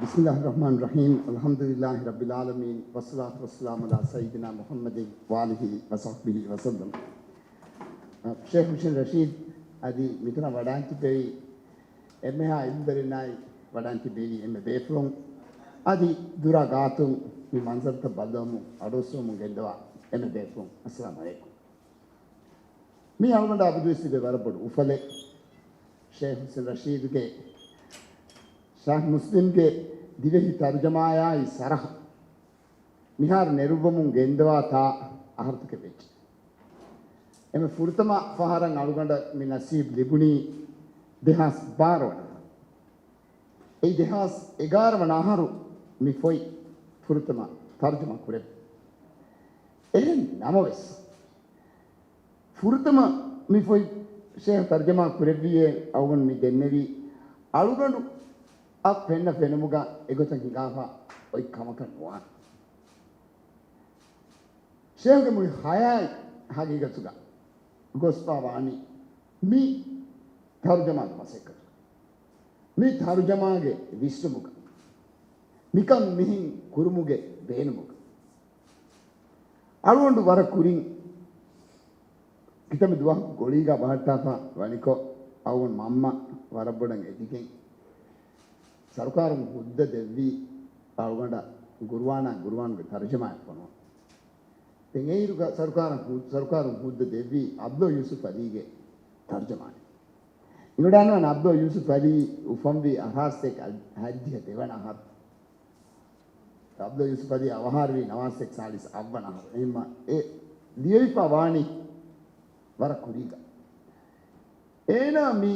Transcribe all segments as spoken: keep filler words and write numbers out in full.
بسم الله الرحمن الرحيم. الحمد لله رب العالمين. والصلاة والسلام على سيدنا محمد وآله وصحبه وسلم. ޝޭޚް ހުސެން ރަޝީދު އަދި މިތަނަށް ވަޑައިން ތިއްބެވި އެންމެހާ އިލްމުވެރިންނާއި ވަޑައިން ތިއްބެވި އެންމެ ބޭފުޅުން އަދި ދުރާ ގާތުން މި މަންޒަރުތައް ބައްލަވަމުން އަޑުއައްސަވަމުން ގެންދަވާ އެންމެ ބޭފުޅުން، އައްސަލާމު ޢަލައިކުމް. މީ އަޅުގަނޑަށް އަބަދުވެސް ތިބޭ ވަރަށް ބޮޑު އުފަލެއް. ޝޭޚް ހުސެން ރަޝީދުގެ، ޝޭޚް މުސްލިމްގެ ދިވެހި ތަރުޖަމާއާއި ޝަރަޙަ މިހާރު ނެރުއްވަމުން ގެންދަވާ ތާ އަހަރުތަކެއް ވެއްޖެ. އެންމެ ފުރަތަމަ ފަހަރަށް އަޅުގަނޑަށް މި ނަސީބު ލިބުނީ ދެހާސް ބާރަ ވަނަ އަހަރު. އެއީ ދެހާސް އެގާރަ ވަނަ އަހަރު މި ފޮތް ފުރަތަމަ ތަރުޖަމާ ކުރެއްވި. އެހެން ނަމަވެސް، ފުރަތަމަ މި ފޮތް ޝޭޚް ތަރުޖަމާ ކުރެއްވިއޭ އަޅުގަނޑު މި ދެންނެވީ އަޅުގަނޑު އަށް ފެންނަ ފެނުމުގަ އެގޮތަށް ހިނގާފަ އޮތް ކަމަކަށް ނުވާނެ. ޝޭޚްގެ މުޅި ޙަޔާތް ހަގީގަތުގަ ގޮސްފަ ވާނީ މި ތަރުޖަމާގެ މަސައްކަތުގަ، މި ތަރުޖަމާގެ ވިސްނުމުގަ، މިކަން މިހެން ކުރުމުގެ ބޭނުމުގަ. އަޅުގަނޑު ވަރަށް ކުރިން ކިތަންމެ ދުވަހަކު ގޮޅީގަ ބަހައްޓާފަ ވަނިކޮށް، އަޅުގަނޑު މަންމަ ވަރަށް ބޮޑަށް އެދިގެން، ސަރުކާރުން ހުއްދަ ދެއްވީ އަޅުގަނޑަށް ގުރުއާނާ ގުރުއާނުގެ ތަރުޖަމާއެއް ފޮނުވަން. ދެން އެއިރުގަ ސަރުކާރުން ހު-، ސަރުކާރުން ހުއްދަ ދެއްވީ އަބްދުﷲ ޔޫސުފް ޢަލީގެ ތަރުޖަމާއެއް. އިނގިރޭސިން ވަނީ އަބްދުﷲ ޔޫސުފް ޢަލީ އުފަންވީ އަށާރަސަތޭކަ ހައްދިހަ ދެވަނަ އަހަރު. އަބްދުﷲ ޔޫސުފް ޢަލީ އަވަހާރަވީ ނަވާރަސަތޭކަ ސާޅީސް އަށްވަނަ އަހަރު. އެހެންމަ އެ ލިޔެވިފަ ވާނީ ވަރަށް ކުރީގަ. އޭނާ މި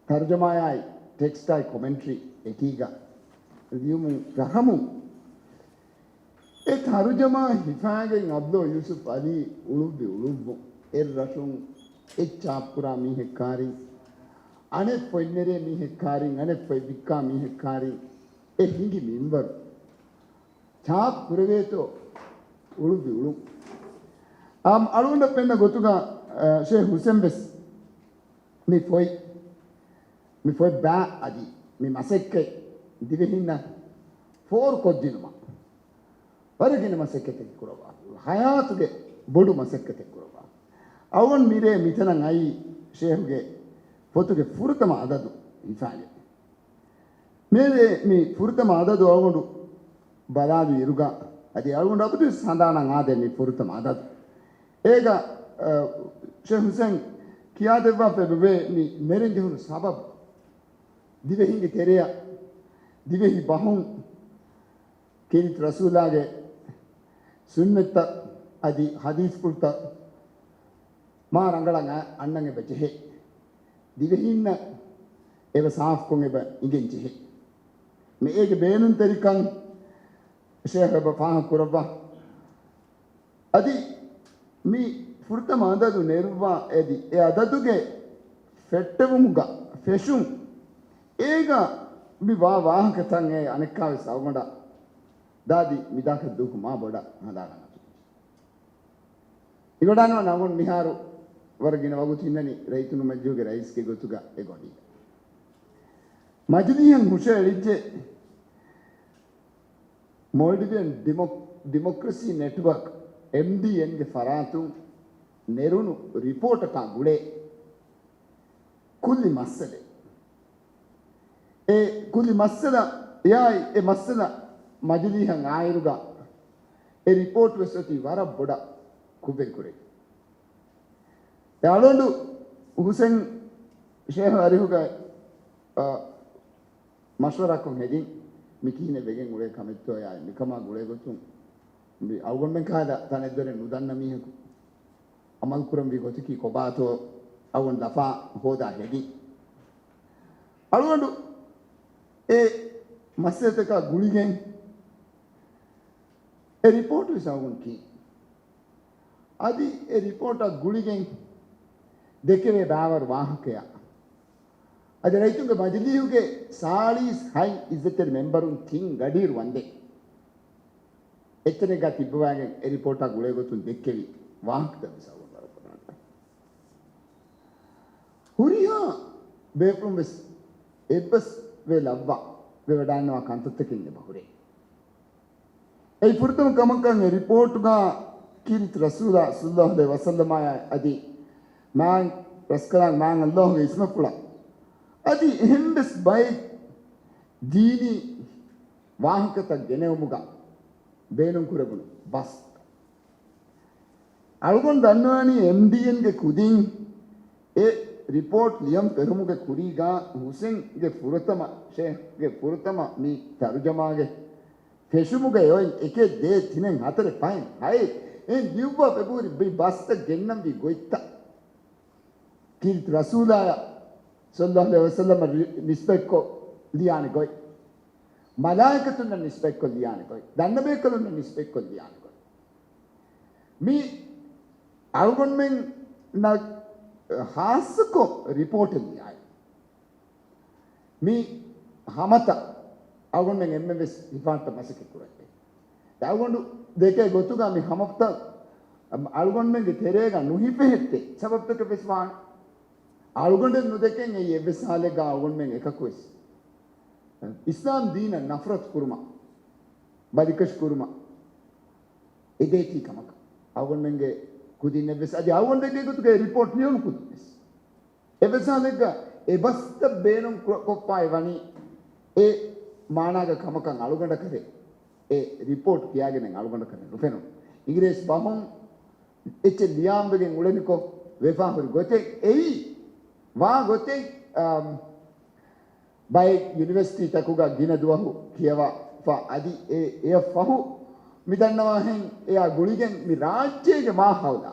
ތަރުޖަމާއާއި ޓެކްސްޓާއި ކޮމެންޓްރީ އެކީގަ ލިޔުމުން ފަހަމުން، އެ ތަރުޖަމާ ހިފާގެން އަބްދުﷲ ޔޫސުފް ޢަލީ އުޅުއްވި އުޅުއްވުން، އެއް ރަށުން އެއް ޗާޕްކުރާ މީހެއްކާރިން، އަނެއް ފޮތްނެރޭ މީހެއްކާރިން، އަނެއް ފޮތް ވިއްކާ މީހެއްކާރިން، އެ ހިނގި މިންވަރު ޗާޕް ކުރެވޭތޯ އުޅުއްވި އުޅުން. އާ، އަޅުގަނޑަށް ފެންނަ ގޮތުގަ، އަ، ޝޭޚް ހުސެން ވެސް މި ފޮތް، މި ފޮތް ބާ އަދި މި މަސައްކަތް ދިވެހިންނަށް ފޯރުކޮށްދިނުމަށް ވަރަށް ގިނަ މަސައްކަތެއް ކުރައްވާ. ޙަޔާތުގެ ބޮޑު މަސައްކަތެއް ކުރައްވާ. އަޅުގަނޑު މިރޭ މިތަނަށް އައީ ޝޭޚުގެ ފޮތުގެ ފުރަތަމަ އަދަދު ހިފާގެން. މިރޭ މި ފުރަތަމަ އަދަދު އަޅުގަނޑު ބަލާލި އިރުގަ، އަދި އަޅުގަނޑު އަބަދުވެސް ހަނދާނަށް އާދޭ މި ފުރަތަމަ އަދަދު. އޭގަ، އަ، ޝޭޚް ހުސެން ކިޔާދެއްވާފައި ވޭ މި ނެރެން ޖެހުނު ސަބަބު. ދިވެހިންގެ ތެރެއަށް ދިވެހި ބަހުން ކީރިތި ރަސޫލާގެ ސުންނަތްތައް އަދި ޙަދީޘްފުޅުތައް މާ ރަނގަޅަށް އަ-، އަންނަން އެބަ ޖެހޭ. ދިވެހިންނަށް އެބަ ސާފުކޮށް އެބަ އިނގެން ޖެހޭ. މި އޭގެ ބޭނުންތެރިކަން ޝޭޚް އެބަ ފާހަގަ ކުރައްވާ. އަދި މި ފުރަތަމަ އަދަދު ނެރުއްވާ އެދި، އެ އަދަދުގެ ފެއްޓެވުމުގަ ފެށުން، އޭގަ މި ވާ ވާހަކަތައް އެ އަނެއްކާވެސް އަޅުގަނޑަށް ދާދި މިދާކަށް ދުވަހު މާ ބޮޑަށް ހަނދާނަށް އަތުވެއްޖެ. އިގޮޑާނު ނަގުން މިހާރު ވަރަށް ގިނަ ވަގުތު އިންނަނީ ރައްޔިތުން މަޖިލީހުގެ ރައީސްގެ ގޮތުގަ އެ ގޮނޑީގަ. މަޖިލީހަށް ހުށައެޅިއްޖެ މޯލްޑިވިއަން ޑިމޮ-، ޑިމޮކްރަސީ ނެޓްވަރކް، އެމްޑީއެންގެ ފަރާތުން ނެރުނު ރިޕޯޓަކާ ގުޅޭ ކުއްލި މައްސަލައެއް. އެ ކުއްލި މައްސަލަ އެއާއި އެ މައްސަލަ މަޖިލީހަށް އާއިރުގަ އެ ރިޕޯޓް ވެސް އޮތީ ވަރަށް ބޮޑަށް ކުށްވެރި ކުރެވި. އެ އަޅުގަނޑު ހުސެން ޝޭޚް އަރިހުގަ، އަ، މަޝްވަރާކޮށް ހެދިން މި ކިހިނެއް ވެގެން އުޅޭ ކަމެއްތޯޔާ، މިކަމާ ގުޅޭ ގޮތުން މި އަޅުގަނޑުމެން ކާދަ ތަނެއްދޮރެއް ނުދަންނަ މީހަކު އަމަލުކުރަންވީ ގޮތަކީ ކޮބާތޯ އަޅުގަނޑު ލަފާ ހޯދާ ހެދިން. އަޅުގަނޑު އެ މައްސަލަތަކާ ގުޅިގެން އެ ރިޕޯޓު ވެސް އަޅުގަނޑު ކީ. އަދި އެ ރިޕޯޓަށް ގުޅިގެން ދެކެވޭ ބާވަރު ވާހަކަޔާ، އަދި ރައްޔިތުންގެ މަޖިލީހުގެ ސާޅީސް ހަތް އިއްޒަތްތެރި މެމްބަރުން ތިން ގަޑިއިރު ވަންދެން އެއްތަނެއްގަ ތިއްބަވާގެން އެ ރިޕޯޓާ ގުޅޭގޮތުން ދެއްކެވި ވާހަކަތައް ވެސް އަޅުގަނޑު ވަރަށް ބޮޑަށް ހުރިހާ ބޭފުޅުން ވެސް އެއްބަސްވެ ލައްވާ ވެވަޑާންނަވާ ކަންތައްތަކެއް އެބަހުރޭ. އެއީ ފުރަތަމަ ކަމަކަށް އެ ރިޕޯޓުގަ ކީރިތި ރަސޫލާ ޞައްލައްލާހު ޢަލައިހި ވަސައްލަމާ އަދި މާތް ރަސްކަލާނގެ މާތް ﷲ ގެ އިސްމަށްފުޅަށް އަދި އެހެންވެސް ބައެއް ދީނީ ވާހަކަތައް ގެނެވުމުގަ ބޭނުންކުރެވުނު ބަސް. އަޅުގަނޑު ދަންނަވާނީ އެމްޑީއެންގެ ކުދިން އެ ރިޕޯޓް ލިޔަން ފެށުމުގެ ކުރީގަ ހުސެންގެ ފުރަތަމަ، ޝޭޚްގެ ފުރަތަމަ މި ތަރުޖަމާގެ ފެށުމުގަ އޮތް އެކެއް ދޭއް ތިނެއް ހަތަރެއް ފަހެއް ހައެއް އެ ލިޔުއްވާ ފެށުނު މި ބަސްތައް ގެންނަންވީ ގޮތްތައް. ކީރިތި ރަސޫލާއަށް ޞައްލައްލާހު ޢަލައިހި ވަސައްލަމަށް ރި-، ނިސްބަތްކޮށް ލިޔާނެ ގޮތް، މަލާއިކަތުންނަށް ނިސްބަތްކޮށް ލިޔާނެ ގޮތް، ދަންނަބޭކަލުންނަށް ނިސްބަތްކޮށް ލިޔާނެ ގޮތް. މި އަޅުގަނޑުމެންނަށް ޚާއްޞަކޮށް ރިޕޯޓެއް ލިޔާއި. މި ހަމަތައް އަޅުގަނޑުމެން އެންމެން ވެސް ހިފާންތައް މަސައްކަތް ކުރައްވޭ. އަޅުގަނޑު ދެކޭ ގޮތުގަ މި ހަމަތައް އަޅުގަނޑުމެންގެ ތެރޭގަ ނުހިފެހެއްޓޭ ސަބަބުތަކެއް ވެސް ވާނެ. އަޅުގަނޑެއް ނުދެކެން އެއީ އެއްވެސް ހާލެއްގަ އަޅުގަނޑުމެން އެކަކު ވެސް އިސްލާމް ދީނަށް ނަފްރަތު ކުރުމަށް، ބަލިކަށި ކުރުމަށް އެދޭތީ ކަމަކަށް އަޅުގަނޑުމެންގެ ކުދިންނެއް ވެސް އަދި އަޅުގަނޑު ދެކޭ ގޮތުގައި ރިޕޯޓް ލިޔުނު ކުދިން ވެސް. އެއްވެސް ހާލެއްގަ އެ ބަސްތައް ބޭނުން ކުރ-، ކޮށްފައި ވަނީ އެ މާނާގަ ކަމަކަށް އަޅުގަނޑަކަށް އެ ރިޕޯޓް ކިޔާގެނެއް އަޅުގަނޑަކަށް ނުފެނުނު. އިނގިރޭސި ބަހުން އެއްޗެއް ލިޔާންވެގެން އުޅެނިކޮށް ވެފާ ހުރި ގޮތެއް އެއީ ވާ ގޮތެއް، އާ، ބައެއް ޔުނިވަރސިޓީތަކުގަ ގިނަ ދުވަހު ކިޔަވާފަ އަދި އެ، އެއަށް ފަހު މިދަންނަވާހެން އެއާ ގުޅިގެން މި ރާއްޖޭގެ މާހައުލާ،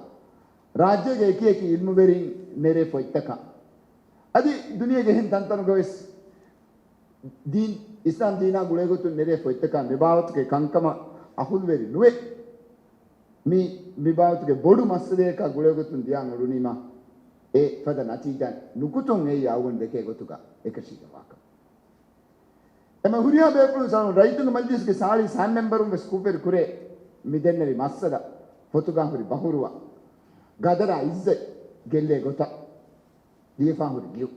ރާއްޖޭގެ އެކި އެކި އިލްމުވެރިން ނެރޭ ފޮތްތަކާ އަދި ދުނިޔޭގެ އެހެން ތަންތަނުގަ ވެސް ދީން، އިސްލާމް ދީނާ ގުޅޭގޮތުން ނެރޭ ފޮތްތަކާ މިބާވަތުގެ ކަންކަމަށް އަހުލުވެރި ނުވޭ. މި، މިބާވަތުގެ ބޮޑު މައްސަލަޔަކާ ގުޅޭގޮތުން ދިޔާން އުޅުނީމާ އެ ފަދަ ނަތީޖާ ނުކުތުން އެއީ އަޅުގަނޑު ދެކޭ ގޮތުގަ އެކަށީގެންވާކަމަށް. އެމަ ހުރިހާ ބޭފުޅުން ސަޅުން ރައްޔިތުންގެ މަޖިލީސްގެ ސާޅީސް ހަ މެމްބަރުން ވެސް ކުށްވެރި ކުރޭ މި ދެންނެވި މައްސަލަ ފޮތުގާ ހުރި ބަހުރުވާ ގަދަރާ އިއްޒަތް ގެއްލޭ ގޮތަށް ލިޔެފާ ހުރި ލިޔުން.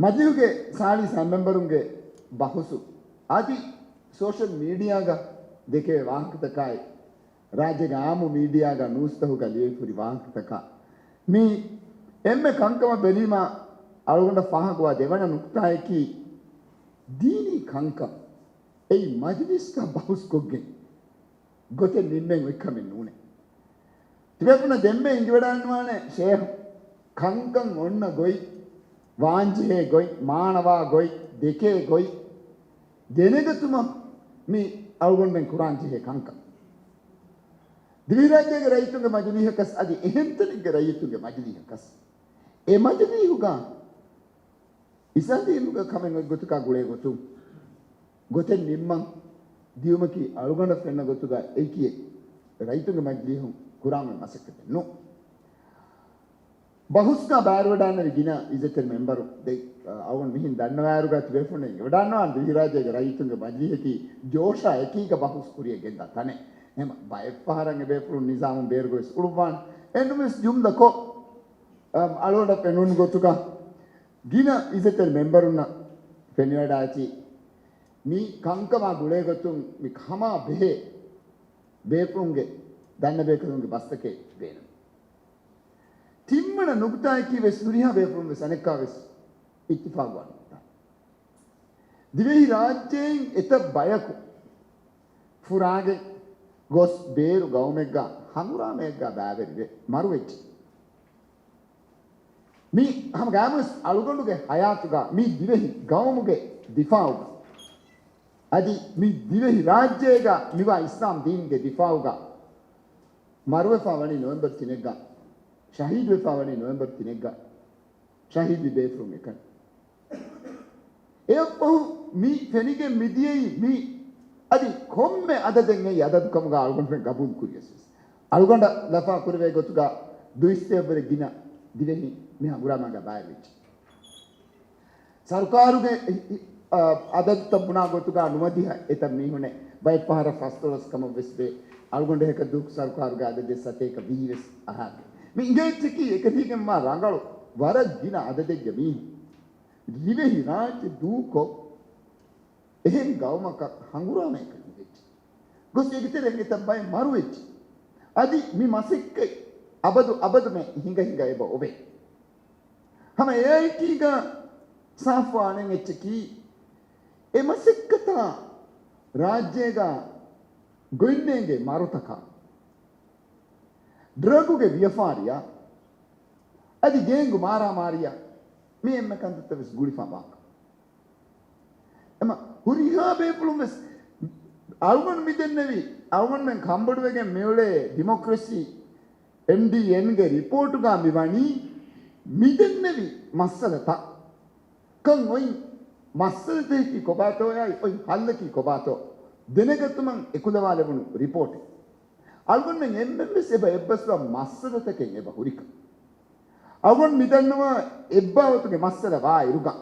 މަޖިލީހުގެ ސާޅީސް ހަ މެމްބަރުންގެ ބަހުސު އަދި ސޯޝަލް މީޑިއާގަ ދެކެވޭ ވާހަކަތަކާއި، ރާއްޖޭގެ އާއްމު މީޑިއާގަ ނޫސްތަހުގަ ލިޔެފަ ހުރި ވާހަކަތަކާ މި އެންމެ ކަންކަމަށް ބެލީމާ އަޅުގަނޑަށް ފާހަގަވާ ދެވަނަ ނުކުތާއަކީ، ދީނީ ކަންކަން އެއީ މަޖިލީސްގަ ބަހުސްކޮށްގެން ގޮތެއް ނިންމެން އޮތްކަމެއް ނޫނޭ. ތިބޭފުޅުންނަށް ދެންމެ އެނގިވަޑާންވާނެ ޝޭހު ކަންކަން އޮންނަ ގޮތް، ވާންޖެހޭ ގޮތް، މާނަވާ ގޮތް، ދެކޭ ގޮތް ދެނެގަތުމަށް މި އަޅުގަނޑުމެން ކުރާންޖެހޭ ކަންކަން. ދިވެހިރާއްޖޭގެ ރައްޔިތުންގެ މަޖިލީހަކަސް އަދި އެހެންތަނެއްގެ ރައްޔިތުންގެ މަޖިލީހަކަސް އެ މަޖިލީހުގަ އިސްލާމްދީނުގެ ކަމެއް އޮތް ގޮތަކާ ގުޅޭ ގޮތުން ގޮތެއް ނިންމަން ދިޔުމަކީ އަޅުގަނޑަށް ފެންނަ ގޮތުގަ އެކި ރައްޔިތުންގެ މަޖިލީހުން ކުރާން އޮތް މަސައްކަތެއް ނޫން. ބަހުސްގަ ބައިވެރިވެވަޑައިގަންނަވި ގިނަ އިއްޒަތްތެރި މެމްބަރު ދެ-، އަ، އަޅުގަނޑު މިހެން ދަންނަވާއިރުގަ ތިބޭފުޅުން އެނގިވަޑާންވާނެ ދިވެހިރާއްޖޭގެ ރައްޔިތުންގެ މަޖިލީހަކީ ޖޯޝާ އެކީގަ ބަހުސް ކުރިޔަށް ގެންދާ ތަނެއް. އެހެން ބައެއްފަހަރަށް އެބޭފުޅުން ނިޒާމުން ބޭރުގަ ވެސް އުޅުއްވާނެ. އެހެންނުމެސް ޖުމްލަކޮށް، އަ، އަޅުގަނޑަށް ފެނުނު ގޮތުގަ ގިނަ އިއްޒަތްތެރި މެމްބަރުންނަށް ފެނިވަޑައިގަތީ، މި ކަންކަމާ ގުޅޭގޮތުން މި ކަމާ ބެހޭ ބޭފުޅުންގެ ދަންނަބޭކަލުންގެ ބަސްތަކެއް ބޭނުން. ތިންވަނަ ނުކުތާއަކީ ވެސް ހުރިހާ ބޭފުޅުން ވެސް އަނެއްކާ ވެސް އިއްތިފާގުވާ ނުކުތާ. ދިވެހިރާއްޖެއިން އެތައް ބަޔަކު ފުރާގެން ގޮސް ބޭރު ގައުމެއްގަ ހަނގުރާމައެއްގަ ބައިވެރިވެ މަރުވެއްޖެ. މި ހަމަ ގާމުސް އަޅުގަނޑުގެ ހަޔާތުގަ މި ދިވެހި ގައުމުގެ ދިފާއުގަ އަދި މި ދިވެހި ރާއްޖޭގަ މިވާ އިސްލާމް ދީންގެ ދިފާއުގަ މަރުވެފާ ވަނީ ނޮވެމްބަރު ތިނެއްގަ، ޝަހީދުވެފާ ވަނީ ނޮވެމްބަރު ތިނެއްގަ، ޝަހީދުވި ބޭފުޅުން އެކަނި. އެއަށްފަހު މި ފެނިގެން މިދިޔައީ މި އަދި ކޮންމެ އަދަދެއް އެއީ އަދަދު ކަމުގަ އަޅުގަނޑުމެން ގަބޫލު ކުރިޔަސް ވެސް، އަޅުގަނޑަށް ލަފާ ކުރެވޭ ގޮތުގަ ދުއިސައްތަ ވަރެއް ގިނަ ދިވެހިން މި ހަނގުރާމާގަ ބައިވެއްޖެ. ސަރުކާރުގެ، އަ، އަދަދުތައް ބުނާ ގޮތުގަ ނުވަދިހަ އެތައް މީހުނެއް ބައެއް ފަހަރަށް ފަސްދޮޅަސް ކަމަށް ވެސް ވޭ. އަޅުގަނޑު ހެކަދޫކު ސަރުކާރުގެ އަދަދެއް ސަތޭކަ ވިހި ވެސް އަހާގެ. މި އިނގޭ އެއްޗަކީ އެކަށީގެންވާ ރަނގަޅު ވަރަށް ގިނަ އަދަދެއްގެ މީހުން. ދިވެހި ރާއްޖެ ދޫކޮށް، އެހެން ގައުމަކަށް ހަނގުރާމައަކަށް ނުވެއްޖެ. ގޮސް އޭގެ ތެރެއިން އެތައް ބައެއް މަރުވެއްޖެ. އަދި މި މަސައްކަތް އަބަދު އަބަދުމެ ހިނގަ ހިނގަ އެބަ އޮވޭ. ހަމަ އެއާއެކީގަ ސާފުވާ އަނެއް އެއްޗަކީ، އެ މަސައްކަތާ ރާއްޖޭގަ ގޮތްނޭނގޭ މަރުތަކާ، ޑްރަގުގެ ވިޔަފާރިއާ، އަދި ގޭންގު މާރާމާރީއާ، މި އެންމެ ކަންތައްތައް ވެސް ގުޅިފަ ވާކަން. އެމަ ހުރިހާ ބޭފުޅުން ވެސް އަޅުގަނޑު މިދެންނެވި، އަޅުގަނޑުމެން ކަންބޮޑުވެގެން މިއުޅޭ ޑިމޮކްރަސީ، އެމްޑީއެންގެ ރިޕޯޓުގަ މިވަނީ މިދެންނެވި މައްސަލަތައް. ކަން އޮތް މައްސަލަތަކަކީ ކޮބާތޯއާއި އޮތް ހައްލަކީ ކޮބާތޯ ދެނެގަތުމަށް އެކުލަވާލެވުނު ރިޕޯޓެއް. އަޅުގަނޑުމެން އެންމެން ވެސް އެބަ އެއްބަސްވާ މައްސަލަތަކެއް އެބަ ހުރިކަން. އަޅުގަނޑު މިދަންނަވާ އެއްބާވަތުގެ މައްސަލަ ވާއިރުގަ،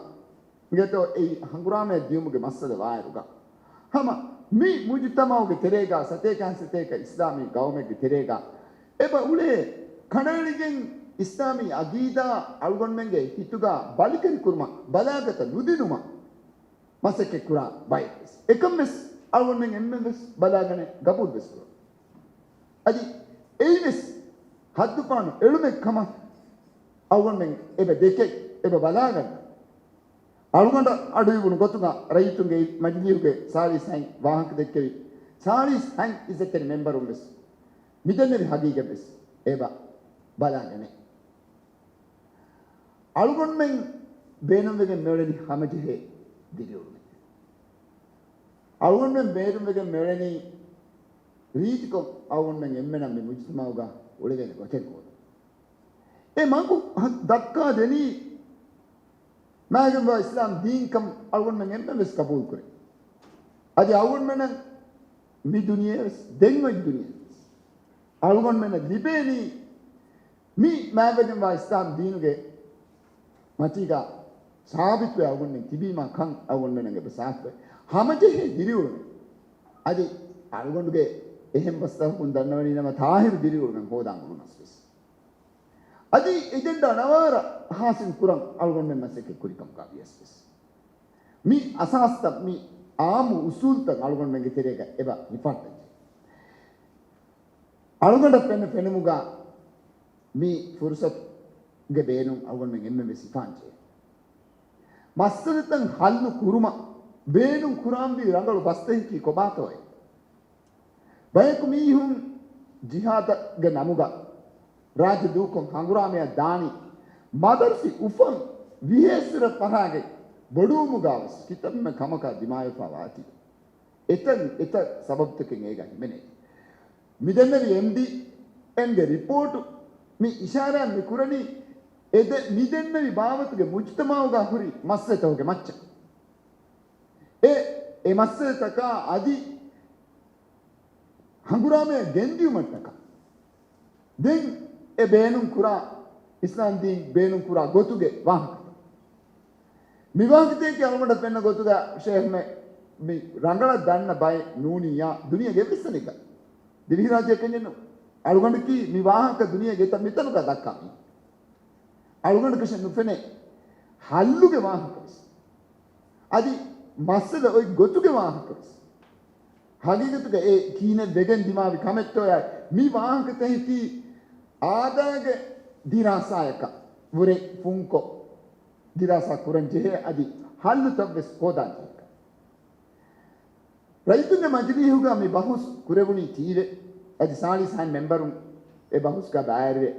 އިނގޭތޯ އެއީ ހަނގުރާމައަށް ދިޔުމުގެ މައްސަލަ ވާއިރުގަ، ހަމަ މި މުޖުތަމައުގެ ތެރޭގަ ސަތޭކަ އަންސަތޭކަ އިސްލާމީ ގައުމެއްގެ ތެރޭގަ އެބަ އުޅޭ ކަނޑައެޅިގެން އިސްލާމީ އަގީދާ އަޅުގަނޑުމެންގެ ހިތުގަ ބަލިކަށި ކުރުމަށް، ބަލާގަތަށް ނުދިނުމަށް މަސައްކަތް ކުރާ ބައެއް ވެސް. އެކަން ވެސް އަޅުގަނޑުމެން އެންމެން ވެސް ބަލާގަނެ ގަބޫލު ވެސް ކުރަން. އަދި އެއީ ވެސް ހައްދުފަހަނު އެޅުމެއް ކަމަށް އަޅުގަނޑުމެން އެބަ ދެކެ އެބަ ބަލާގަންނަ. އަޅުގަނޑަށް އަޑުއިވުނު ގޮތުގަ ރައްޔިތުންގެ މަޖިލީހުގެ ސާޅީސް ހަތް ވާހަކަ ދެއްކެވި ސާޅީސް ހަތް އިއްޒަތްތެރި މެމްބަރުން ވެސް މިދެންނެވި ހަގީގަތް ވެސް އެބަ ބަލާގަނެ. އަޅުގަނޑުމެން ބޭނުންވެގެން މިއުޅެނީ ހަމަޖެހޭ ދިރިއުޅުމެއް. އަޅުގަނޑުމެން ބޭނުންވެގެން މިއުޅެނީ ރީތިކޮށް އަޅުގަނޑުމެން އެންމެނަށް މި މުޖުތަމައުގަ އުޅެވޭނެ ގޮތެއް ހޯދުން. އެ މަގު ހަ-، ދައްކާ ދެނީ މާގެންވާ އިސްލާމް ދީންކަން އަޅުގަނޑުމެން އެންމެން ވެސް ގަބޫލުކުރޭ. އަދި އަޅުގަނޑުމެންނަށް މި ދުނިޔެ ވެސް، ދެން އޮތް ދުނިޔެ ވެސް އަޅުގަނޑުމެންނަށް ލިބޭނީ މި މާގެންވާ އިސްލާމް ދީނުގެ މަތީގަ ސާބިތުވެ އަޅުގަނޑުމެން ތިބީމާ ކަން އަޅުގަނޑުމެންނަށް އެބަ ސާފުވެ. ހަމަޖެހޭ ދިރިއުޅުމެއް. އަދި އަޅުގަނޑުގެ އެހެން ބަސްތަކަކުން ދަންނަވަނީ ނަމަ ތާހިރު ދިރިއުޅުމެއް ހޯދާން އުޅުނަސް ވެސް. އަދި އެޖެންޑާ ނަވާރަ ހާސިލް ކުރަން އަޅުގަނޑުމެން މަސައްކަތް ކުރި ކަމުގަ ވިޔަސް ވެސް. މި އަސާސްތައް، މި އާއްމު އުސޫލުތައް އަޅުގަނޑުމެންގެ ތެރޭގަ އެބަ ހިފަހައްޓަންޖެހޭ. އަޅުގަނޑަށް ފެންނަ ފެނުމުގަ މި ފުރުސަތުގެ ބޭނުން އަޅުގަނޑުމެން އެންމެން ވެސް ހިފާންޖެހޭ. މައްސަލަތައް ހައްލު ކުރުމަށް ބޭނުން ކުރާންވީ ރަނގަޅު ބަސްތަކަކީ ކޮބާތޯއޭ؟ ބަޔަކު މީހުން ޖިހާދުގެ ނަމުގަ ރާއްޖެ ދޫކޮށް ހަނގުރާމަޔަށް ދާނީ، މަދަރުސީ އުފަން ވިހޭސިރަށް ފަށާގެން ބޮޑުވުމުގަ ވެސް ކިތަންމެ ކަމަކާ ދިމާވެފަ ވާތީ. އެތަން އެތައް ސަބަބުތަކެއް އޭގަ ހިމެނޭ. މިދެންނެވި އެމްޑީއެންގެ ރިޕޯޓު މި އިޝާރާތް މި ކުރަނީ އެ ދެ-، މިދެންނެވި ބާވަތުގެ މުޖުތަމައުގަ ހުރި މައްސަލަތަކުގެ މައްޗަށް. އެ، އެ މައްސަލަތަކާ އަދި ހަނގުރާމަޔަށް ގެންދިއުމަށްޓަކާ ދެން އެ ބޭނުން ކުރާ، އިސްލާމް ދީން ބޭނުން ކުރާ ގޮތުގެ ވާހަކަތައް. މި ވާހަކަތަކީ އަޅުގަނޑަށް ފެންނަ ގޮތުގަ ޝޭހް މެ-، މި ރަނގަޅަށް ދަންނަ ބައެއް ނޫނިއްޔާ ދުނިޔޭގެ އެއްވެސް ތަނެއްގަ. ދިވެހިރާއްޖެއަކަށް ނޫން. އަޅުގަނޑަކީ މި ވާހަކަ ދުނިޔޭގެ އެތައް މިތަނުގަ ދައްކާ މީހެއް. އަޅުގަނޑަކަށެއް ނުފެނޭ ހައްލުގެ ވާހަކަވެސް. އަދި މައްސަލަ އޮތް ގޮތުގެ ވާހަކަވެސް. ހަގީގަތުގަ އެ ކިހިނެއް ވެގެން ދިމާވި ކަމެއްތޯއާ މި ވާހަކަތަކަކީ އާދައިގެ ދިރާސާޔަކަށް ވުރެ ފުންކޮށް، ދިރާސާ ކުރަން ޖެހޭ އަދި ހައްލުތައްވެސް ހޯދާން ޖެހޭ. ރައްޔިތުންގެ މަޖިލީހުގަ މި ބަހުސް ކުރެވުނީ ތީވެ، އަދި ސާޅީސް ހަތް މެމްބަރުން އެ ބަހުސްގަ ބައިވެރިވެ،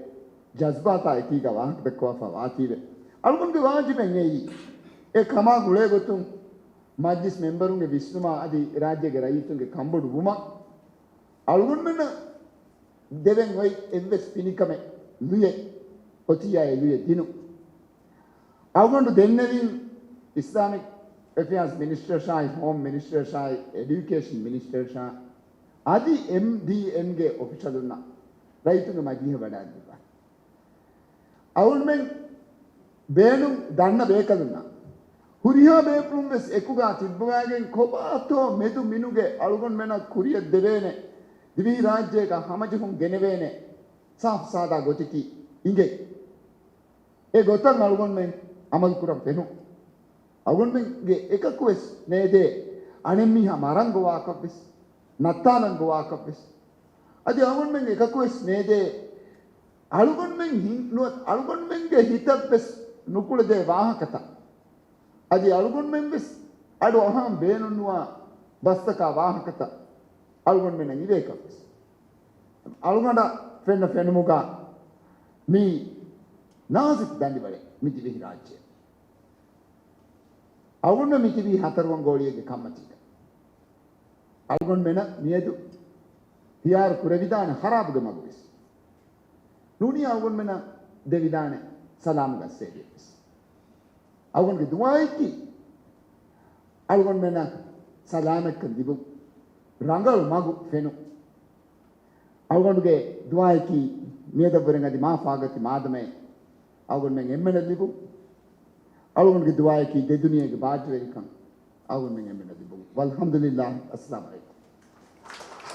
ޖަޒްބާތާ އެކީގަ ވާހަކަ ދައްކަވާފަ ވާތީވެ. އަޅުގަނޑުގެ ވާޖިބެއް އެއީ، އެ ކަމާ ގުޅޭ ގޮތުން މަޖްލިސް މެމްބަރުންގެ ވިސްނުމާ އަދި ރާއްޖޭގެ ރައްޔިތުންގެ ކަންބޮޑު ވުމަށް އަޅުގަނޑުމެންނަށް ދެވެން އޮތް އެއްވެސް ފިނިކަމެއް ލުޔެއް އޮތިއްޔާ އެ ލުޔެއް ދިނުން. އަޅުގަނޑު ދެންނެވިން އިސްލާމިކް އެފެއާޒް މިނިސްޓަރަށާއި، ހޯމް މިނިސްޓަރަށާއި، އެޑިއުކޭޝަން މިނިސްޓަރަށާ އަދި އެމްޑީއެންގެ އޮފިޝަލުންނަށް ރައްޔިތުންގެ މަޖިލީހަށް ވަޑައިންދެއްވާ. އަޅުގަނޑުމެން ބޭނުން ދަންނަ ބޭކަލުންނަށް ހުރިހާ ބޭފުޅުން ވެސް އެކުގަ ތިއްބަވާގެން ކޮބާތޯ މެދު މިނުގެ އަޅުގަނޑުމެންނަށް ކުރިއަށް ދެވޭނެ، ދިވެހި ރާއްޖޭގަ ހަމަޖެހުން ގެނެވޭނެ ސާފު ސާދާ ގޮތަކީ އިނގޭ. އެ ގޮތަށް އަޅުގަނޑުމެން އަމަލު ކުރަން ފެނުން. އަޅުގަނޑުމެންގެ އެކަކުވެސް ނޭދޭ އަނެއްމީހާ މަރަން ގޮވާކަށްވެސް، ނައްތާލަން ގޮވާކަށްވެސް. އަދި އަޅުގަނޑުމެން އެކަކުވެސް ނޭދޭ އަޅުގަނޑުމެން ހި-، ނުވަތަ އަޅުގަނޑުމެންގެ ހިތަށްވެސް ނުކުޅެދޭ ވާހަކަތައް. އަދި އަޅުގަނޑުމެންވެސް އަޑު އަހާން ބޭނުންނުވާ ބަސްތަކާ ވާހަކަތައް އަޅުގަނޑުމެންނަށް އިވޭކަށްވެސް. އަޅުގަނޑަށް ފެންނަ ފެނުމުގަ މި ނާޒިކް ދަނޑިވަޅެއް މި ދިވެހިރާއްޖެ. އަޅުގަނޑު މި ތިބީ ހަތަރު އަނގޯޅިއެއްގެ ކަންމަތީގަ. އަޅުގަނޑުމެނަށް މިއަދު ހިޔާރު ކުރެވިދާނެ ޚަރާބުގެ މަގުވެސް. ނޫނީ އަޅުގަނޑުމެނަށް ދެވިދާނެ ސަލާމުގެ އައްސޭރިއެއްވެސް. އަޅުގަނޑުގެ ދުޢާއަކީ އަޅުގަނޑުމެނަށް ސަލާމަތްކަން ލިބުން، ރަނގަޅު މަގު ފެނުން. އަޅުގަނޑުގެ ދުޢާއަކީ މިއަދަށްވުރެން އަދި މާ ފާގަތި މާދަމައެއް އަޅުގަނޑުމެން އެންމެނަށް ލިބުން. އަޅުގަނޑުގެ ދުޢާއަކީ ދެދުނިޔޭގެ ބާއްޖަވެރިކަން އަޅުގަނޑުމެން އެންމެނަށް ލިބުން. ވަލްޙަމްދުލިއްލާހި. އައްސަލާމު ޢަލައިކުމް.